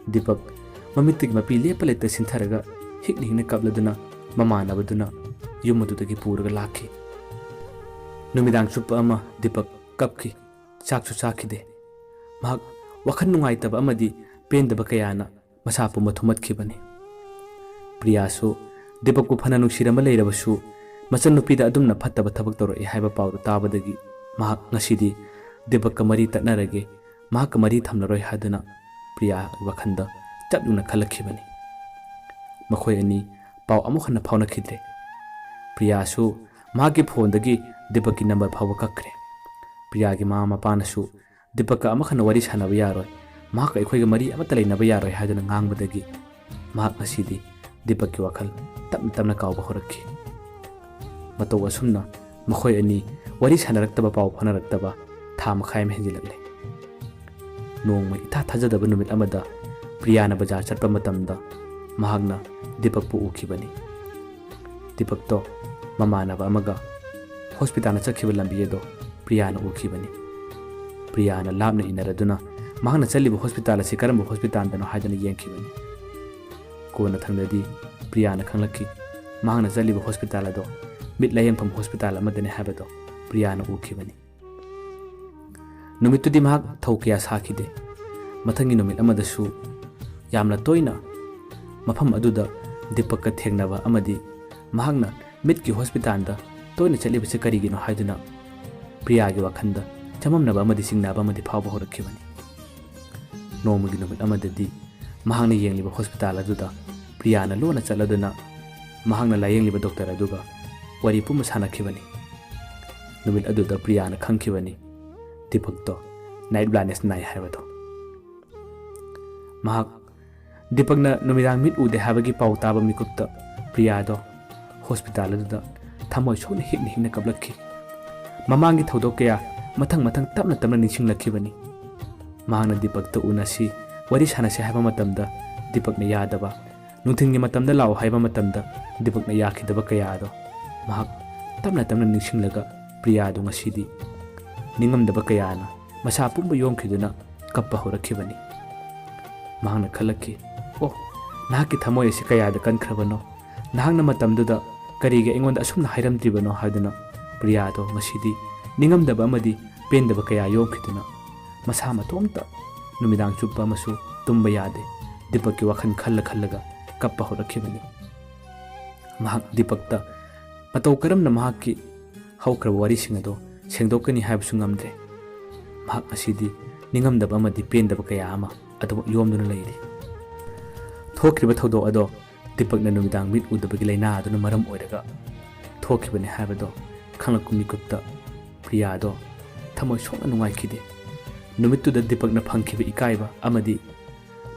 ꯗꯤꯄꯛ ꯃꯃꯤꯠꯇꯒꯤ ꯃꯄꯤ ꯂꯦꯞꯄ ꯂꯩꯇ ꯁꯤꯟꯊꯔꯒ ꯍꯤꯛꯅ ꯍꯤꯛꯅ ꯀꯞꯂꯗꯨꯅ ꯃꯃꯥꯟꯅꯕꯗꯨꯅ ꯌꯨꯝ ꯑꯗꯨꯗꯒꯤ ꯄꯨꯔꯒ ꯂꯥꯛꯈꯤ꯫ ꯅꯨꯃꯤꯗꯥꯡ ꯆꯨꯞꯄ ꯑꯃ ꯗꯤꯄꯛ ꯀꯞꯈꯤ, ꯆꯥꯛꯁꯨ ꯆꯥꯈꯤꯗꯦ꯫ ꯃꯍꯥꯛ ꯋꯥꯈꯜ ꯅꯨꯡꯉꯥꯏꯇꯕ ꯑꯃꯗꯤ ꯄꯦꯟꯗꯕ ꯀꯌꯥꯅ ꯃꯁꯥ ꯄꯨꯝꯕ ꯊꯨꯝꯍꯠꯈꯤꯕꯅꯤ꯫ ꯄ꯭ꯔꯤꯌꯥꯁꯨ ꯗꯤꯄꯛꯄꯨ ꯐꯅ ꯅꯨꯡꯁꯤꯔꯝꯕ ꯂꯩꯔꯕꯁꯨ, ꯃꯆꯟꯅꯨꯄꯤꯗ ꯑꯗꯨꯝꯅ ꯐꯠꯇꯕ ꯊꯕꯛ ꯇꯧꯔꯛꯑꯦ ꯍꯥꯏꯕ ꯄꯥꯎꯗꯨ ꯇꯥꯕꯗꯒꯤ ꯃꯍꯥꯛ ꯉꯁꯤꯗꯤ ꯗꯤꯄꯛꯀ ꯃꯔꯤ ꯇꯠꯅꯔꯒꯦ, ꯃꯍꯥꯛꯀ ꯃꯔꯤ ꯊꯝꯂꯔꯣꯏ ꯍꯥꯏꯗꯨꯅ ꯄ꯭ꯔꯤꯌꯥ ꯋꯥꯈꯜꯗ ꯆꯞ ꯌꯨꯡꯅ ꯈꯜꯂꯛꯈꯤꯕꯅꯤ꯫ ꯃꯈꯣꯏ ꯑꯅꯤ ꯄꯥꯎ ꯑꯃꯨꯛ ꯍꯟꯅ ꯐꯥꯎꯅꯈꯤꯗ꯭ꯔꯦ꯫ ꯄ꯭ꯔꯤꯌꯥꯁꯨ ꯃꯍꯥꯛꯀꯤ ꯐꯣꯟꯗꯒꯤ ꯗꯤꯄꯛꯀꯤ ꯅꯝꯕꯔ ꯐꯥꯎꯕ ꯀꯛꯈ꯭ꯔꯦ꯫ ꯄ꯭ꯔꯤꯌꯥꯒꯤ ꯃꯃꯥ ꯃꯄꯥꯅꯁꯨ ꯗꯤꯄꯛꯀ ꯑꯃꯨꯛ ꯍꯟꯅ ꯋꯥꯔꯤ ꯁꯥꯟꯅꯕ ꯌꯥꯔꯣꯏ, ꯃꯍꯥꯛꯀ ꯑꯩꯈꯣꯏꯒ ꯃꯔꯤ ꯑꯃꯠꯇ ꯂꯩꯅꯕ ꯌꯥꯔꯣꯏ ꯍꯥꯏꯗꯨꯅ ꯉꯥꯡꯕꯗꯒꯤ ꯃꯍꯥꯛ ꯉꯁꯤꯗꯤ ꯗꯤꯄꯛꯀꯤ ꯋꯥꯈꯜ ꯇꯞꯅ ꯇꯞꯅ ꯀꯥꯎꯕ ꯍꯧꯔꯛꯈꯤ꯫ ꯃꯇꯧ ꯑꯁꯨꯝꯅ ꯃꯈꯣꯏ ꯑꯅꯤ ꯋꯥꯔꯤ ꯁꯥꯟꯅꯔꯛꯇꯕ, ꯄꯥꯎ ꯐꯥꯎꯅꯔꯛꯇꯕ ꯊꯥ ꯃꯈꯥꯏ ꯑꯃ ꯍꯦꯟꯖꯤꯜꯂꯛꯂꯦ꯫ ꯅꯣꯡꯃ ꯏꯊꯥ ꯊꯥꯖꯗꯕ ꯅꯨꯃꯤꯠ ꯑꯃꯗ ꯄ꯭ꯔꯤꯌꯥꯅ ꯕꯖꯥꯔ ꯆꯠꯄ ꯃꯇꯝꯗ ꯃꯍꯥꯛꯅ ꯗꯤꯄꯛꯄꯨ ꯎꯈꯤꯕꯅꯤ꯫ ꯗꯤꯄꯛꯇꯣ ꯃꯃꯥꯟꯅꯕ ꯑꯃꯒ ꯍꯣꯁꯄꯤꯇꯥꯜꯗ ꯆꯠꯈꯤꯕ ꯂꯝꯕꯤ ꯑꯗꯣ ꯄ꯭ꯔꯤꯌꯥꯅ ꯎꯈꯤꯕꯅꯤ꯫ ꯄ꯭ꯔꯤꯌꯥꯅ ꯂꯥꯞꯅ ꯏꯟꯅꯔꯗꯨꯅ ꯃꯍꯥꯛꯅ ꯆꯠꯂꯤꯕ ꯍꯣꯁꯄꯤꯇꯥꯜ ꯑꯁꯤ ꯀꯔꯝꯕ ꯍꯣꯁꯄꯤꯇꯥꯜꯗꯅꯣ ꯍꯥꯏꯗꯨꯅ ꯌꯦꯡꯈꯤꯕꯅꯤ꯫ ꯀꯣꯟꯅ ꯊꯪꯗꯗꯤ ꯄ꯭ꯔꯤꯌꯥꯅ ꯈꯪꯂꯛꯈꯤ, ꯃꯍꯥꯛꯅ ꯆꯠꯂꯤꯕ ꯍꯣꯁꯄꯤꯇꯥꯜ ꯑꯗꯣ ꯃꯤꯠ ꯂꯥꯌꯦꯡꯐꯝ ꯍꯣꯁꯄꯤꯇꯥꯜ ꯑꯃꯗꯅꯤ ꯍꯥꯏꯕꯗꯣ ꯄ꯭ꯔꯤꯌꯥꯅ ꯎꯈꯤꯕꯅꯤ꯫ ꯅꯨꯃꯤꯠꯇꯨꯗꯤ ꯃꯍꯥꯛ ꯊꯧ ꯀꯌꯥ ꯁꯥꯈꯤꯗꯦ꯫ ꯃꯊꯪꯒꯤ ꯅꯨꯃꯤꯠ ꯑꯃꯗꯁꯨ ꯌꯥꯝꯅ ꯇꯣꯏꯅ ꯃꯐꯝ ꯑꯗꯨꯗ ꯗꯤꯄꯛꯀ ꯊꯦꯡꯅꯕ ꯑꯃꯗꯤ ꯃꯍꯥꯛꯅ ꯃꯤꯠꯀꯤ ꯍꯣꯁꯄꯤꯇꯥꯜꯗ ꯇꯣꯏꯅ ꯆꯠꯂꯤꯕꯁꯤ ꯀꯔꯤꯒꯤꯅꯣ ꯍꯥꯏꯗꯨꯅ ꯄ꯭ꯔꯤꯌꯥꯒꯤ ꯋꯥꯈꯜꯗ ꯆꯃꯝꯅꯕ ꯑꯃꯗꯤ ꯆꯤꯡꯅꯕ ꯑꯃꯗꯤ ꯐꯥꯎꯕ ꯍꯧꯔꯛꯈꯤꯕꯅꯤ꯫ ꯅꯣꯡꯃꯒꯤ ꯅꯨꯃꯤꯠ ꯑꯃꯗꯗꯤ ꯃꯍꯥꯛꯅ ꯌꯦꯡꯂꯤꯕ ꯍꯣꯁꯄꯤꯇꯥꯜ ꯑꯗꯨꯗ ꯄ꯭ꯔꯤꯌꯥꯅ ꯂꯣꯟꯅ ꯆꯠꯂꯗꯨꯅ ꯃꯍꯥꯛꯅ ꯂꯥꯌꯦꯡꯂꯤꯕ ꯗꯣꯛꯇꯔ ꯑꯗꯨꯒ ꯋꯥꯔꯤ ꯄꯨꯝꯕ ꯁꯥꯟꯅꯈꯤꯕꯅꯤ꯫ ꯅꯨꯃꯤꯠ ꯑꯗꯨꯗ ꯄ꯭ꯔꯤꯌꯥꯅ ꯈꯪꯈꯤꯕꯅꯤ, ꯗꯤꯄꯛꯇꯣ ꯅꯥꯏꯠ ꯕ꯭ꯂꯥꯏꯟꯗꯅꯦꯁ ꯅꯥꯏ ꯍꯥꯏꯕꯗꯣ꯫ ꯃꯍꯥꯛ ꯗꯤꯄꯛꯅ ꯅꯨꯃꯤꯗꯥꯡ ꯃꯤꯠ ꯎꯗꯦ ꯍꯥꯏꯕꯒꯤ ꯄꯥꯎ ꯇꯥꯕ ꯃꯤꯀꯨꯞꯇ ꯄ꯭ꯔꯤꯌꯥꯗꯣ ꯍꯣꯁꯄꯤꯇꯥꯜ ꯑꯗꯨꯗ ꯊꯃꯣꯏ ꯁꯣꯛꯅ ꯍꯤꯛꯅ ꯍꯤꯛꯅ ꯀꯞꯂꯛꯈꯤ꯫ ꯃꯃꯥꯡꯒꯤ ꯊꯧꯗꯣꯛ ꯀꯌꯥ ꯃꯊꯪ ꯃꯊꯪ ꯇꯞꯅ ꯇꯞꯅ ꯅꯤꯡꯁꯤꯡꯂꯛꯈꯤꯕꯅꯤ꯫ ꯃꯍꯥꯛꯅ ꯗꯤꯄꯛꯇ ꯎꯅꯁꯤ, ꯋꯥꯔꯤ ꯁꯥꯟꯅꯁꯤ ꯍꯥꯏꯕ ꯃꯇꯝꯗ ꯗꯤꯄꯛꯅ ꯌꯥꯗꯕ, ꯅꯨꯡꯊꯤꯜꯒꯤ ꯃꯇꯝꯗ ꯂꯥꯛꯑꯣ ꯍꯥꯏꯕ ꯃꯇꯝꯗ ꯗꯤꯄꯛꯅ ꯌꯥꯈꯤꯗꯕ ꯀꯌꯥ ꯑꯗꯣ ꯃꯍꯥꯛ ꯇꯞꯅ ꯇꯞꯅ ꯅꯤꯡꯁꯤꯡꯂꯒ ꯄ꯭ꯔꯤꯌꯥꯗꯣ ꯉꯁꯤꯗꯤ ꯅꯤꯡꯉꯝꯗꯕ ꯀꯌꯥꯅ ꯃꯁꯥ ꯄꯨꯝꯕ ꯌꯣꯝꯈꯤꯗꯨꯅ ꯀꯞꯄ ꯍꯧꯔꯛꯈꯤꯕꯅꯤ꯫ ꯃꯍꯥꯛꯅ ꯈꯜꯂꯛꯈꯤ, "ꯑꯣ, ꯅꯍꯥꯛꯀꯤ ꯊꯃꯣꯏ ꯑꯁꯤ ꯀꯌꯥꯗ ꯀꯟꯈ꯭ꯔꯕꯅꯣ? ꯅꯍꯥꯛꯅ ꯃꯇꯝꯗꯨꯗ ꯀꯔꯤꯒꯤ ꯑꯩꯉꯣꯟꯗ ꯑꯁꯨꯝꯅ ꯍꯥꯏꯔꯝꯗ꯭ꯔꯤꯕꯅꯣ?" ꯍꯥꯏꯗꯨꯅ ꯄ꯭ꯔꯤꯌꯥꯗꯣ ꯉꯁꯤꯗꯤ ꯅꯤꯡꯉꯝꯗꯕ ꯑꯃꯗꯤ ꯄꯦꯟꯗꯕ ꯀꯌꯥ ꯌꯣꯛꯈꯤꯗꯨꯅ ꯃꯁꯥ ꯃꯇꯣꯝꯇ ꯅꯨꯃꯤꯗꯥꯡ ꯆꯨꯞꯄ ꯑꯃꯁꯨ ꯇꯨꯝꯕ ꯌꯥꯗꯦ꯫ ꯗꯤꯄꯛꯀꯤ ꯋꯥꯈꯜ ꯈꯜꯂ ꯈꯜꯂꯒ ꯀꯞꯄ ꯍꯧꯔꯛꯈꯤꯕꯅꯤ꯫ ꯃꯍꯥꯛ ꯗꯤꯄꯛꯇ ꯃꯇꯧ ꯀꯔꯝꯅ ꯃꯍꯥꯛꯀꯤ ꯍꯧꯈ꯭ꯔꯕ ꯋꯥꯔꯤꯁꯤꯡ ꯑꯗꯨ ꯁꯦꯡꯗꯣꯛꯀꯅꯤ ꯍꯥꯏꯕꯁꯨ ꯉꯝꯗ꯭ꯔꯦ꯫ ꯃꯍꯥꯛ ꯉꯁꯤꯗꯤ ꯅꯤꯡꯉꯝꯗꯕ ꯑꯃꯗꯤ ꯄꯦꯟꯗꯕ ꯀꯌꯥ ꯑꯃ ꯑꯗꯨꯃꯛ ꯌꯣꯝꯗꯨꯅ ꯂꯩꯔꯤ꯫ ꯊꯣꯛꯈ꯭ꯔꯤꯕ ꯊꯧꯗꯣꯛ ꯑꯗꯣ ꯗꯤꯄꯛꯅ ꯅꯨꯃꯤꯗꯥꯡ ꯃꯤꯠ ꯎꯗꯕꯒꯤ ꯂꯥꯏꯅꯥ ꯑꯗꯨꯅ ꯃꯔꯝ ꯑꯣꯏꯔꯒ ꯊꯣꯛꯈꯤꯕꯅꯤ ꯍꯥꯏꯕꯗꯣ ꯈꯪꯂꯛꯄ ꯃꯤꯀꯨꯞꯇ ꯄ꯭ꯔꯤꯌꯥꯗꯣ ꯊꯃꯣꯏ ꯁꯣꯛꯅ ꯅꯨꯡꯉꯥꯏꯈꯤꯗꯦ꯫ ꯅꯨꯃꯤꯠꯇꯨꯗ ꯗꯤꯄꯛꯅ ꯐꯪꯈꯤꯕ ꯏꯀꯥꯏꯕ ꯑꯃꯗꯤ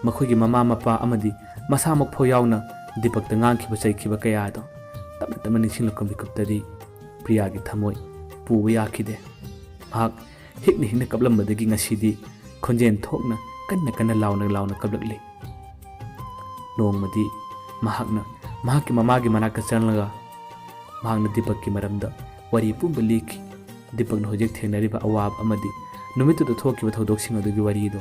ꯃꯈꯣꯏꯒꯤ ꯃꯃꯥ ꯃꯄꯥ ꯑꯃꯗꯤ ꯃꯁꯥꯃꯛ ꯐꯥꯎ ꯌꯥꯎꯅ ꯗꯤꯄꯛꯇ ꯉꯥꯡꯈꯤꯕ ꯆꯩꯈꯤꯕ ꯀꯌꯥꯗꯣ ꯇꯞꯅ ꯇꯞꯅ ꯅꯤꯡꯁꯤꯡꯂꯛꯄ ꯃꯤꯀꯨꯞꯇꯗꯤ ꯄ꯭ꯔꯤꯌꯥꯒꯤ ꯊꯃꯣꯏ ꯄꯨꯕ ꯌꯥꯈꯤꯗꯦ꯫ ꯃꯍꯥꯛ ꯍꯤꯛꯅ ꯍꯤꯛꯅ ꯀꯞꯂꯝꯕꯗꯒꯤ ꯉꯁꯤꯗꯤ ꯈꯣꯟꯖꯦꯜ ꯊꯣꯛꯅ ꯀꯟꯅ ꯀꯟꯅ ꯂꯥꯎꯅ ꯂꯥꯎꯅ ꯀꯞꯂꯛꯂꯤ꯫ ꯅꯣꯡꯃꯗꯤ ꯃꯍꯥꯛꯅ ꯃꯍꯥꯛꯀꯤ ꯃꯃꯥꯒꯤ ꯃꯅꯥꯛꯇ ꯆꯪꯂꯒ ꯃꯍꯥꯛꯅ ꯗꯤꯄꯛꯀꯤ ꯃꯔꯝꯗ ꯋꯥꯔꯤ ꯄꯨꯝꯕ ꯂꯤꯈꯤ꯫ ꯗꯤꯄꯛꯅ ꯍꯧꯖꯤꯛ ꯊꯦꯡꯅꯔꯤꯕ ꯑꯋꯥꯕ ꯑꯃꯗꯤ ꯅꯨꯃꯤꯠꯇꯨꯗ ꯊꯣꯛꯈꯤꯕ ꯊꯧꯗꯣꯛꯁꯤꯡ ꯑꯗꯨꯒꯤ ꯋꯥꯔꯤꯗꯣ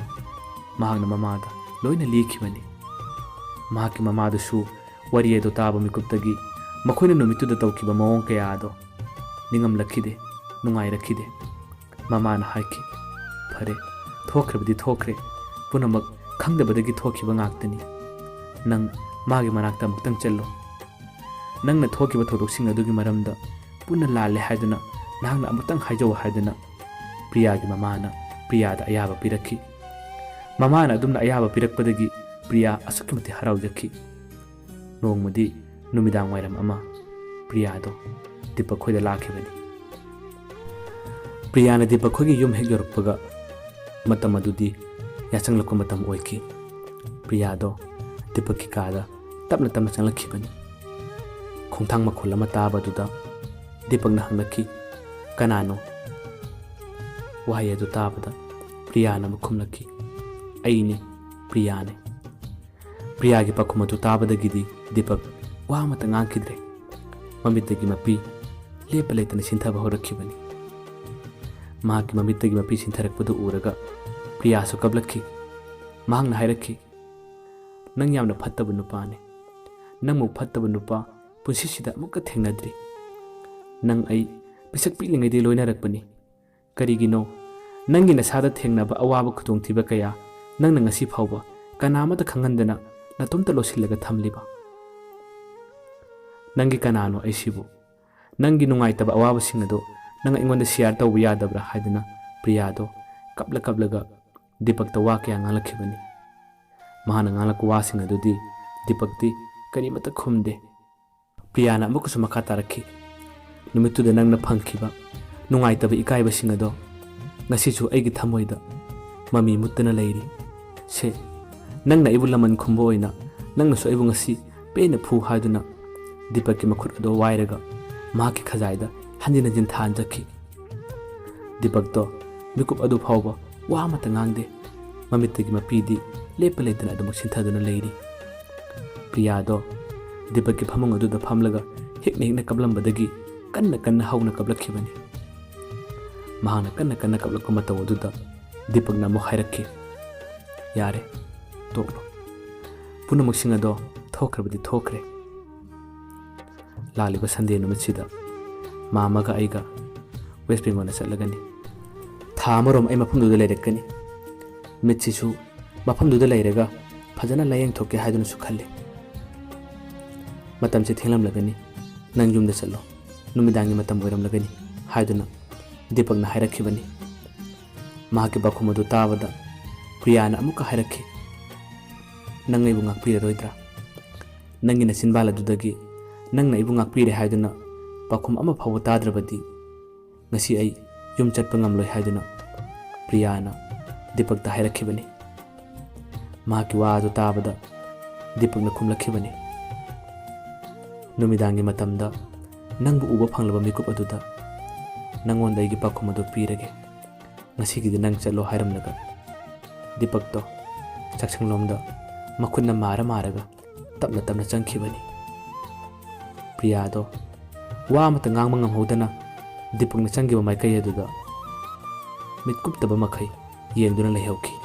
ꯃꯍꯥꯛꯅ ꯃꯃꯥꯗ ꯂꯣꯏꯅ ꯂꯤꯈꯤꯕꯅꯤ꯫ ꯃꯍꯥꯛꯀꯤ ꯃꯃꯥꯗꯨꯁꯨ ꯋꯥꯔꯤ ꯑꯗꯨ ꯇꯥꯕ ꯃꯤꯀꯨꯞꯇꯒꯤ ꯃꯈꯣꯏꯅ ꯅꯨꯃꯤꯠꯇꯨꯗ ꯇꯧꯈꯤꯕ ꯃꯑꯣꯡ ꯀꯌꯥ ꯑꯗꯣ ꯅꯤꯡꯉꯝꯂꯛꯈꯤꯗꯦ, ꯅꯨꯡꯉꯥꯏꯔꯛꯈꯤꯗꯦ꯫ ꯃꯃꯥꯅ ꯍꯥꯏꯈꯤ, "ꯐꯔꯦ, ꯊꯣꯛꯈ꯭ꯔꯕꯗꯤ ꯊꯣꯛꯈ꯭ꯔꯦ, ꯄꯨꯝꯅꯃꯛ ꯈꯪꯗꯕꯗꯒꯤ ꯊꯣꯛꯈꯤꯕ ꯉꯥꯛꯇꯅꯤ꯫ ꯅꯪ ꯃꯥꯒꯤ ꯃꯅꯥꯛꯇ ꯑꯃꯨꯛꯇꯪ ꯆꯠꯂꯣ꯫ ꯅꯪꯅ ꯊꯣꯛꯈꯤꯕ ꯊꯧꯗꯣꯛꯁꯤꯡ ꯑꯗꯨꯒꯤ ꯃꯔꯝꯗ ꯄꯨꯟꯅ ꯂꯥꯜꯂꯦ ꯍꯥꯏꯗꯨꯅ ꯅꯍꯥꯛꯅ ꯑꯃꯨꯛꯇꯪ ꯍꯥꯏꯖꯧ" ꯍꯥꯏꯗꯨꯅ ꯄ꯭ꯔꯤꯌꯥꯒꯤ ꯃꯃꯥꯅ ꯄ꯭ꯔꯤꯌꯥꯗ ꯑꯌꯥꯕ ꯄꯤꯔꯛꯈꯤ꯫ ꯃꯃꯥꯅ ꯑꯗꯨꯝꯅ ꯑꯌꯥꯕ ꯄꯤꯔꯛꯄꯗꯒꯤ ꯄ꯭ꯔꯤꯌꯥ ꯑꯁꯨꯛꯀꯤ ꯃꯇꯤꯛ ꯍꯔꯥꯎꯖꯈꯤ꯫ ꯅꯣꯡꯃꯗꯤ ꯅꯨꯃꯤꯗꯥꯡ ꯋꯥꯏꯔꯝ ꯑꯃ ꯄ꯭ꯔꯤꯌꯥꯗꯣ ꯗꯤꯄꯛ ꯈꯣꯏꯗ ꯂꯥꯛꯈꯤꯕꯅꯤ꯫ ꯄ꯭ꯔꯤꯌꯥꯅ ꯗꯤꯄꯛ ꯈꯣꯏꯒꯤ ꯌꯨꯝ ꯍꯦꯛ ꯌꯧꯔꯛꯄꯒ ꯃꯇꯝ ꯑꯗꯨꯗꯤ ꯌꯥꯆꯪꯂꯛꯄ ꯃꯇꯝ ꯑꯣꯏꯈꯤ꯫ ꯄ꯭ꯔꯤꯌꯥꯗꯣ ꯗꯤꯄꯛꯀꯤ ꯀꯥꯗ ꯇꯞꯅ ꯇꯞꯅ ꯆꯪꯂꯛꯈꯤꯕꯅꯤ꯫ ꯈꯣꯡꯊꯥꯡ ꯃꯈꯣꯜ ꯑꯃ ꯇꯥꯕꯗꯨꯗ ꯗꯤꯄꯛꯅ ꯍꯪꯂꯛꯈꯤ, "ꯀꯅꯥꯅꯣ?" ꯋꯥꯍꯩ ꯑꯗꯨ ꯇꯥꯕꯗ ꯄ꯭ꯔꯤꯌꯥꯅ ꯑꯃꯨꯛ ꯈꯨꯝꯂꯛꯈꯤ, "ꯑꯩꯅꯦ, ꯄ꯭ꯔꯤꯌꯥꯅꯦ꯫" ꯄ꯭ꯔꯤꯌꯥꯒꯤ ꯄꯥꯎꯈꯨꯝ ꯑꯗꯨ ꯇꯥꯕꯗꯒꯤꯗꯤ ꯗꯤꯄꯛ ꯋꯥ ꯑꯃꯠꯇ ꯉꯥꯡꯈꯤꯗ꯭ꯔꯦ꯫ ꯃꯃꯤꯠꯇꯒꯤ ꯃꯄꯤ ꯂꯦꯞꯄ ꯂꯩꯇꯅ ꯁꯤꯟꯊꯕ ꯍꯧꯔꯛꯈꯤꯕꯅꯤ꯫ ꯃꯍꯥꯛꯀꯤ ꯃꯃꯤꯠꯇꯒꯤ ꯃꯄꯤ ꯁꯤꯟꯊꯔꯛꯄꯗꯨ ꯎꯔꯒ ꯄ꯭ꯔꯤꯌꯥꯁꯨ ꯀꯞꯂꯛꯈꯤ꯫ ꯃꯍꯥꯛꯅ ꯍꯥꯏꯔꯛꯈꯤ, "ꯅꯪ ꯌꯥꯝꯅ ꯐꯠꯇꯕ ꯅꯨꯄꯥꯅꯤ꯫ ꯅꯪꯃꯨꯛ ꯐꯠꯇꯕ ꯅꯨꯄꯥ ꯄꯨꯟꯁꯤꯁꯤꯗ ꯑꯃꯨꯛꯀ ꯊꯦꯡꯅꯗ꯭ꯔꯤ꯫ ꯅꯪ ꯑꯩ ꯄꯤꯁꯛ ꯄꯤꯛꯂꯤꯉꯩꯗꯒꯤ ꯂꯣꯏꯅꯔꯛꯄꯅꯤ꯫ ꯀꯔꯤꯒꯤꯅꯣ ꯅꯪꯒꯤ ꯅꯁꯥꯗ ꯊꯦꯡꯅꯕ ꯑꯋꯥꯕ ꯈꯨꯗꯣꯡꯊꯤꯕ ꯀꯌꯥ ꯅꯪꯅ ꯉꯁꯤ ꯐꯥꯎꯕ ꯀꯅꯥ ꯑꯃꯠꯇ ꯈꯪꯍꯟꯗꯅ ꯅꯇꯣꯝꯇ ꯂꯣꯠꯁꯤꯜꯂꯒ ꯊꯝꯂꯤꯕ? ꯅꯪꯒꯤ ꯀꯅꯥꯅꯣ ꯑꯩꯁꯤꯕꯨ? ꯅꯪꯒꯤ ꯅꯨꯡꯉꯥꯏꯇꯕ ꯑꯋꯥꯕꯁꯤꯡ ꯑꯗꯨ ꯅꯪ ꯑꯩꯉꯣꯟꯗ ꯁꯤꯌꯥꯔ ꯇꯧꯕ ꯌꯥꯗꯕ꯭ꯔꯥ?" ꯍꯥꯏꯗꯨꯅ ꯄ꯭ꯔꯤꯌꯥꯗꯣ ꯀꯞꯂ ꯀꯞꯂꯒ ꯗꯤꯄꯛꯇ ꯋꯥ ꯀꯌꯥ ꯉꯥꯡꯂꯛꯈꯤꯕꯅꯤ꯫ ꯃꯍꯥꯛꯅ ꯉꯥꯡꯂꯛꯄ ꯋꯥꯁꯤꯡ ꯑꯗꯨꯗꯤ ꯗꯤꯄꯛꯇꯤ ꯀꯔꯤꯃꯠꯇ ꯈꯨꯝꯗꯦ꯫ ꯄ꯭ꯔꯤꯌꯥꯅ ꯑꯃꯨꯛꯀꯁꯨ ꯃꯈꯥ ꯇꯥꯔꯛꯈꯤ, "ꯅꯨꯃꯤꯠꯇꯨꯗ ꯅꯪꯅ ꯐꯪꯈꯤꯕ ꯅꯨꯡꯉꯥꯏꯇꯕ ꯏꯀꯥꯏꯕꯁꯤꯡ ꯑꯗꯣ ꯉꯁꯤꯁꯨ ꯑꯩꯒꯤ ꯊꯃꯣꯏꯗ ꯃꯃꯤ ꯃꯨꯠꯇꯅ ꯂꯩꯔꯤ꯫ ꯁꯦ, ꯅꯪꯅ ꯑꯩꯕꯨ ꯂꯃꯟ ꯈꯨꯝꯕ ꯑꯣꯏꯅ ꯅꯪꯅꯁꯨ ꯑꯩꯕꯨ ꯉꯁꯤ ꯄꯦꯟꯅ ꯐꯨ" ꯍꯥꯏꯗꯨꯅ ꯗꯤꯄꯛꯀꯤ ꯃꯈꯨꯠ ꯑꯗꯨ ꯋꯥꯏꯔꯒ ꯃꯍꯥꯛꯀꯤ ꯈꯖꯥꯏꯗ ꯍꯟꯖꯤꯟ ꯍꯟꯖꯤꯟ ꯊꯥꯍꯟꯖꯈꯤ꯫ ꯗꯤꯄꯛꯇꯣ ꯃꯤꯀꯨꯞ ꯑꯗꯨ ꯐꯥꯎꯕ ꯋꯥ ꯑꯃꯠꯇ ꯉꯥꯡꯗꯦ꯫ ꯃꯃꯤꯠꯇꯒꯤ ꯃꯄꯤꯗꯤ ꯂꯦꯞꯄ ꯂꯩꯇꯅ ꯑꯗꯨꯃꯛ ꯁꯤꯟꯊꯗꯨꯅ ꯂꯩꯔꯤ꯫ ꯄ꯭ꯔꯤꯌꯥꯗꯣ ꯗꯤꯄꯛꯀꯤ ꯐꯃꯨꯡ ꯑꯗꯨꯗ ꯐꯝꯂꯒ ꯍꯤꯛꯅ ꯍꯤꯛꯅ ꯀꯞꯂꯝꯕꯗꯒꯤ ꯀꯟꯅ ꯀꯟꯅ ꯍꯧꯅ ꯀꯞꯂꯛꯈꯤꯕꯅꯤ꯫ ꯃꯍꯥꯛꯅ ꯀꯟꯅ ꯀꯟꯅ ꯀꯞꯂꯛꯄ ꯃꯇꯧ ꯑꯗꯨꯗ ꯗꯤꯄꯛꯅ ꯑꯃꯨꯛ ꯍꯥꯏꯔꯛꯈꯤ, "ꯌꯥꯔꯦ, ꯇꯣꯛꯂꯣ꯫ ꯄꯨꯝꯅꯃꯛꯁꯤꯡ ꯑꯗꯣ ꯊꯣꯛꯈ꯭ꯔꯕꯗꯤ ꯊꯣꯛꯈ꯭ꯔꯦ꯫ ꯂꯥꯛꯂꯤꯕ ꯁꯟꯗꯦ ꯅꯨꯃꯤꯠꯁꯤꯗ ꯃꯥꯃꯒ ꯑꯩꯒ ꯋꯦꯁ ꯕꯦꯡꯒꯣꯜꯗ ꯆꯠꯂꯒꯅꯤ꯫ ꯊꯥ ꯑꯃꯔꯣꯝ ꯑꯩ ꯃꯐꯝꯗꯨꯗ ꯂꯩꯔꯛꯀꯅꯤ꯫ ꯃꯤꯠꯁꯤꯁꯨ ꯃꯐꯝꯗꯨꯗ ꯂꯩꯔꯒ ꯐꯖꯅ ꯂꯥꯌꯦꯡꯊꯣꯛꯀꯦ ꯍꯥꯏꯗꯨꯅꯁꯨ ꯈꯜꯂꯤ꯫ ꯃꯇꯝꯁꯦ ꯊꯦꯡꯂꯝꯂꯒꯅꯤ, ꯅꯪ ꯌꯨꯝꯗ ꯆꯠꯂꯣ, ꯅꯨꯃꯤꯗꯥꯡꯒꯤ ꯃꯇꯝ ꯑꯣꯏꯔꯝꯂꯒꯅꯤ" ꯍꯥꯏꯗꯨꯅ ꯗꯤꯄꯛꯅ ꯍꯥꯏꯔꯛꯈꯤꯕꯅꯤ꯫ ꯃꯍꯥꯛꯀꯤ ꯄꯥꯎꯈꯨꯝ ꯑꯗꯨ ꯇꯥꯕꯗ ꯄ꯭ꯔꯤꯌꯥꯅ ꯑꯃꯨꯛꯀ ꯍꯥꯏꯔꯛꯈꯤ, "ꯅꯪ ꯑꯩꯕꯨ ꯉꯥꯛꯄꯤꯔꯔꯣꯏꯗ꯭ꯔꯥ? ꯅꯪꯒꯤ ꯅꯆꯤꯟꯕꯥꯜ ꯑꯗꯨꯗꯒꯤ ꯅꯪꯅ ꯑꯩꯕꯨ ꯉꯥꯛꯄꯤꯔꯦ ꯍꯥꯏꯗꯨꯅ ꯄꯥꯎꯈꯨꯝ ꯑꯃ ꯐꯥꯎꯕ ꯇꯥꯗ꯭ꯔꯕꯗꯤ ꯉꯁꯤ ꯑꯩ ꯌꯨꯝ ꯆꯠꯄ ꯉꯝꯂꯣꯏ" ꯍꯥꯏꯗꯨꯅ ꯄ꯭ꯔꯤꯌꯥꯅ ꯗꯤꯄꯛꯇ ꯍꯥꯏꯔꯛꯈꯤꯕꯅꯤ꯫ ꯃꯍꯥꯛꯀꯤ ꯋꯥ ꯑꯗꯨ ꯇꯥꯕꯗ ꯗꯤꯄꯛꯅ ꯈꯨꯝꯂꯛꯈꯤꯕꯅꯤ, "ꯅꯨꯃꯤꯗꯥꯡꯒꯤ ꯃꯇꯝꯗ ꯅꯪꯕꯨ ꯎꯕ ꯐꯪꯂꯕ ꯃꯤꯀꯨꯞ ꯑꯗꯨꯗ ꯅꯪꯉꯣꯟꯗ ꯑꯩꯒꯤ ꯄꯥꯎꯈꯨꯝ ꯑꯗꯨ ꯄꯤꯔꯒꯦ꯫ ꯉꯁꯤꯒꯤꯗꯤ ꯅꯪ ꯆꯠꯂꯣ" ꯍꯥꯏꯔꯝꯂꯒ ꯗꯤꯄꯛꯇꯣ ꯆꯥꯛꯁꯪꯂꯣꯝꯗ ꯃꯈꯨꯠꯅ ꯃꯥꯔ ꯃꯥꯔꯒ ꯇꯞꯅ ꯇꯞꯅ ꯆꯪꯈꯤꯕꯅꯤ꯫ ꯄ꯭ꯔꯤꯌꯥꯗꯣ ꯋꯥ ꯑꯃꯠꯇ ꯉꯥꯡꯕ ꯉꯝꯍꯧꯗꯅ ꯗꯤꯄꯛꯅ ꯆꯪꯈꯤꯕ ꯃꯥꯏꯀꯩ ꯑꯗꯨꯗ ꯃꯤꯠ ꯀꯨꯞꯇꯕ ꯃꯈꯩ ꯌꯦꯡꯗꯨꯅ ꯂꯩꯍꯧꯈꯤ꯫